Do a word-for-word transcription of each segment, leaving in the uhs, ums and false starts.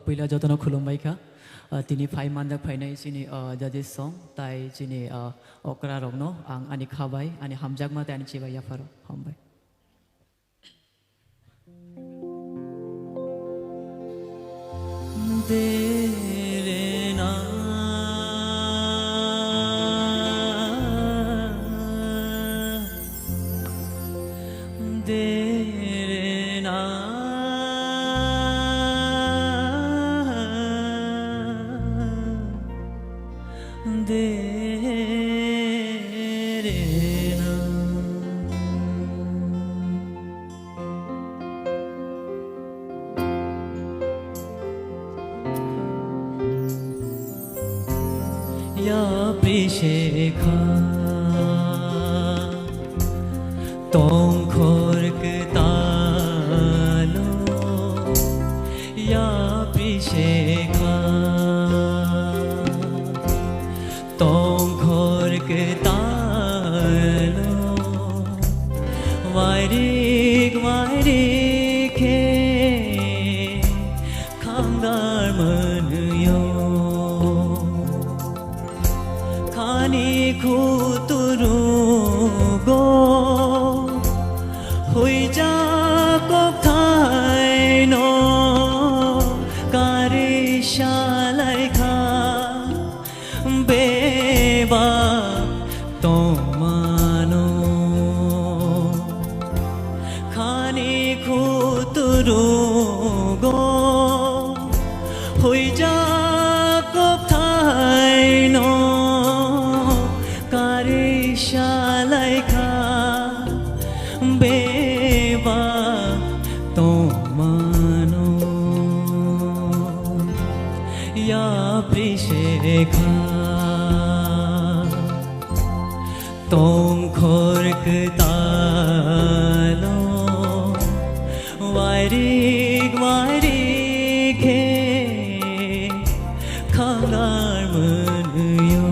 Puila jotono khulumbai kha. Ah, tini phai manjak phainai chini, ah, judges song, tai chini, ah, okra rokno ang ani kha bai, ani hamjakma tei ani chibai yapharo hambai. Yapri shekha tongkhor kwtalo, yapri shekha tongkhor kwtalo, wairik wairik khe khangar mwnwio. Khani khuturugo huijak kokthaino karwi salaikha bebak tongmano. Khani khuturugo huijak kokthaino karwi salaikha bebak tongmano. Yapri shekha tongkhor kwtalo, wairik wairik khe khangar mwnwio.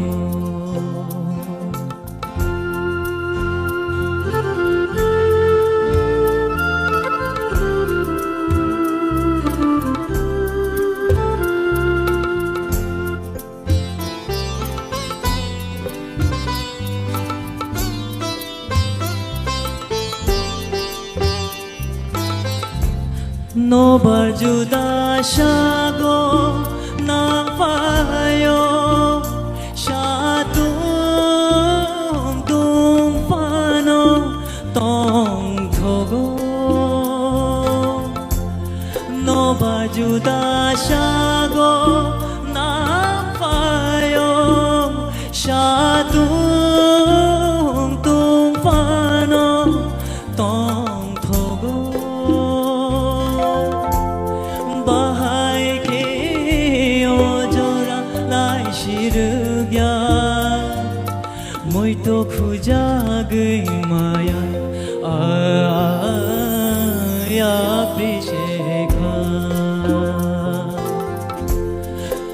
Nobar juda sago nangphaio, satung tungphano tongthogo. Nobar juda sago nangphaio, satung tungphano tongthogo. Bahai khe o jora lai sirwkya, muito khujagwi maya, a, a, yapri shekha.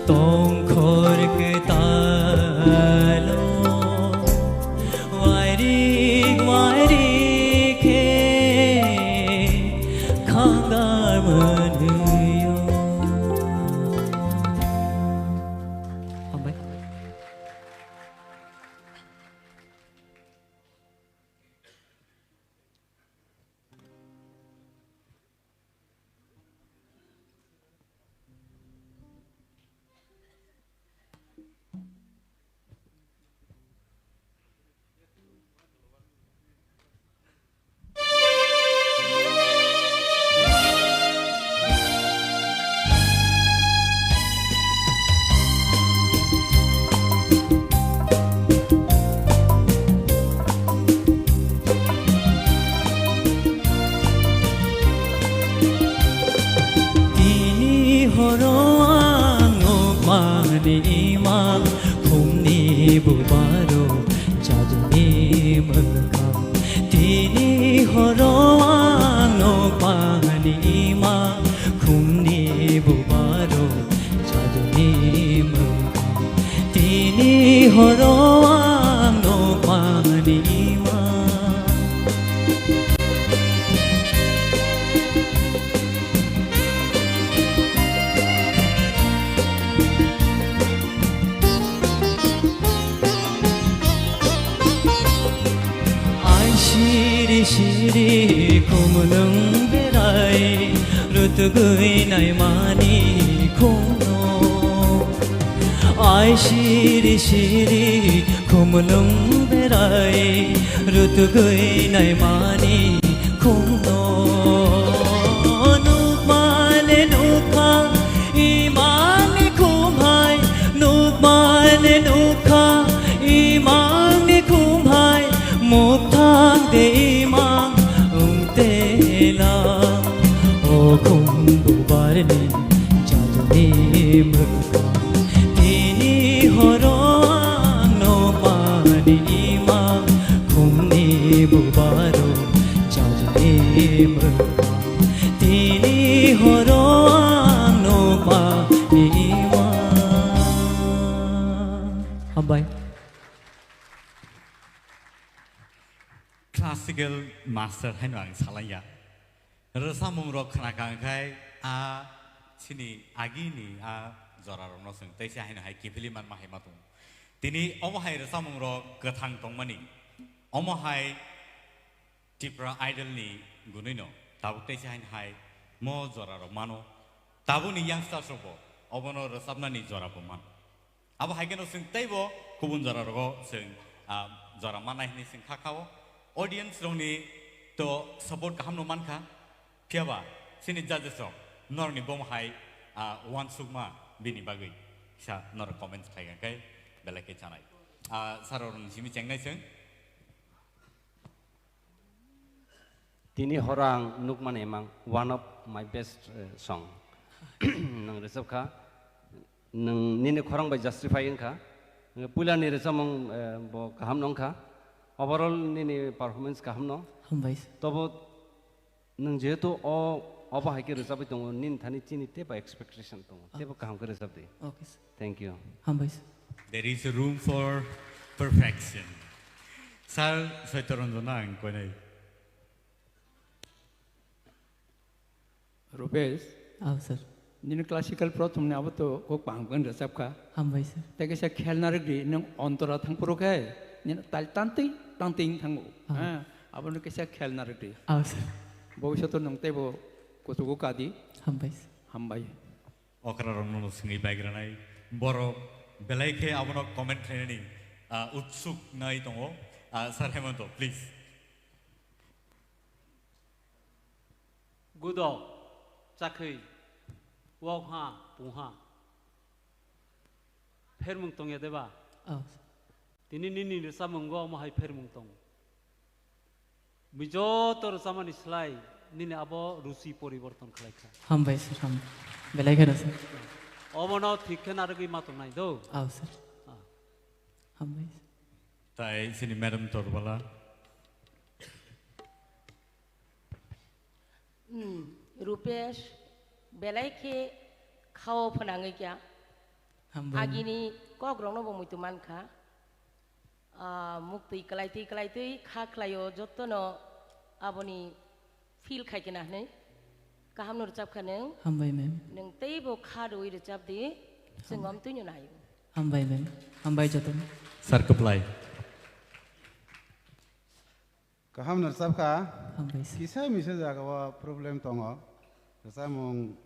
Tongkhor kwtalo, wairik wairik khe khangar mwnwio. Hambai. Tini horo ang nokmani ima, khumni bubaro chajuni mwkang. Tini horo ang nokmani ima, khumni bubaro chajuni mwkang. Tini horo ang nokmani ima. Khumlwng berai rutugwi naimani khumno. Ai siri siri khumlwng berai rutugwi naimani khumno. Nukmale nukha imangni khumhai, nukmale nukha imangni khumhai, mukthang de imang ungtela. O khum bubarni jajoni mwkang, tini horo ang nukmani imang khumni bubaro jajoni mwkang, tini horo ang nukmani imang. Hambai. Classical master haino ang salaiya. Rwchapmung rok khna kha khai a chini agini a jora rokno chwng teisa haino hai kiphilwi manma hai ma tongo. Tini omo hai rwchapmung rok kwthang tongmani. Omo hai Tipra Idol ni gunui no tabuk teisa haino hai mo jora rok mano. Tabukni youngsters rok bo obono rwchapnani jora bo mano. Abo hai kheno chwng teibo kubun jora rogo chwng, ah, jora mannai hinwi chwng kha khao. Audience rokni to support kaham no mankha. Phiyaba chini judges rok norokni bomo hai, ah, uansukma bini bagwi kisa norok comments khai kha khe belai khe chanai. Ah, sir rokni simi chengnai chwng. Tini horo ang nukmani imang one of my best, eh, song. Nwng rwchapkha, nwng nini khorang bai justify wngkha. Puilani rwchapmung, eh, bo kaham no wngkha. Overall nini performance kaham no. Hambai sir. Tobo nwng jehetu o, obo hai khe rwchapwi tongo, nini thani chini teibo expectation tongo. Ah. Teibo kaham khe rwchap di. Okay sir. Thank you. Hambai sir. There is a room for perfection. Sir, Soitya Ranjan no ang koinai. Rupesh. Aw, sir. Nini classical prothom ni abo to kok bang bang rwchap kha. Hambai sir. Tei kaisa khelna rwgdi, nwng ontora thang phuru khe nini tal tantwi tantwi wng thango. Ah. Ha, abono kaisa khelna rwgdi. Aw, sir. Bobishoto nwng teibo kuchugo kadi. Hambai sir. Hambai. Okra rokno no swngwi baigranai. Borok belai khe abono comment khlainani, ah, utsuk nai tongo. Ah, Sir Hemanto, please. Gudok, chakhwi, wokha, pungha. Phermung tongya deba? Oh. Tini nini rwchapmungo omo hai phermung tongo. Bui joto rwchapmani slai nini abo ruchi poriborton khlai kha. Hambai sir, ham-, belai kheno sir. Obono thik khe narwgwi ma tongnai do. Oh, sir. Ah. Hambai sir. Tai sini Madam Torbala. Hmm, Rupesh, belai khe khao phnangwi kya. Hambai. Agini kokrokno bo muitu mankha. Ah, muktwi kwlaitwi kwlaitwi kha khlaio, jottono aboni feel khai kena hwnwi. Kahamno rwchapkha nwng. Hambai, ma'am. Nwng teibo kha rwui rwchapdi, chwng Hambai. Omtwino naio. Hambai, ma'am. Hambai jotono. Sir kwplai. Kaham no rwchapkha. Hambai sir. Kisa misa jaga o problem tongo. Rwchapmung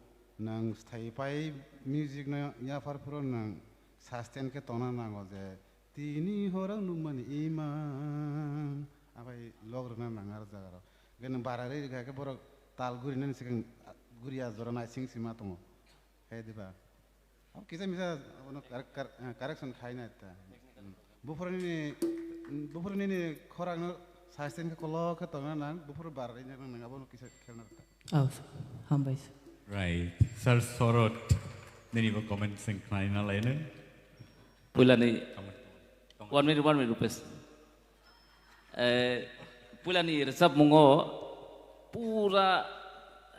nwng sthai pai music no yaphar phuru nwng sustain khe tongna nango je tini horo nukmani imang. Abai log rwna nang aro jaga rok. Hwnkhe nwng bara ri rwkha khe borok tal gurinani swkang guriya jora naising sima tongo. Hai diba? Abo kisa misa abono correct-, cor-, eh, correction khaina ta. Hmm. Buphuru nini, buphuru nini khorang no sustain khe kolok khe tongna nang, buphuru bar ina nang, abono kisa khelna ta. Oh, sir. Hambai sir. Right. Sir Sorot, nini bo comment sing khlaina lainai. Puilani. Comment. One minute, one minute, Rupesh. Eh, puilani rwchapmungo pura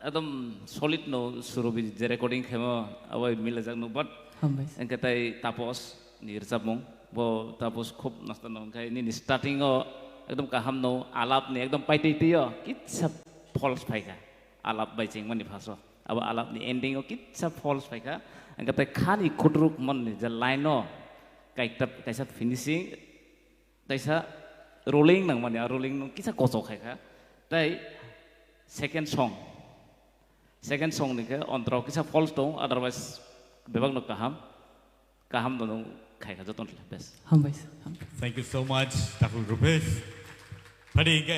ekdom solid no surobi je recording khemo abai milajak no, but Hambai sir. Engke tai Tapos ni rwchapmung, bo Tapos khub nasta no, engkai nini starting o ekdom kaham no, alap ni ekdom paitwi twi o kitsa false phaikha, alap bai chengmani phaso abo alap ni ending o kitsa false phaikha, engke tai khani khutruk mon ni je line o kaita kaisa finishing, Kaisa rolling nangmani, a rolling no kisa kochok khai kha. Tai second song. Second song ni khe ontrao kisa false tong, otherwise bebak no kaham. Kaham no nung khai kha joto no best. Hambai sir. Hambai. Thank you so much, Takhuk Rupesh. Phadi hingke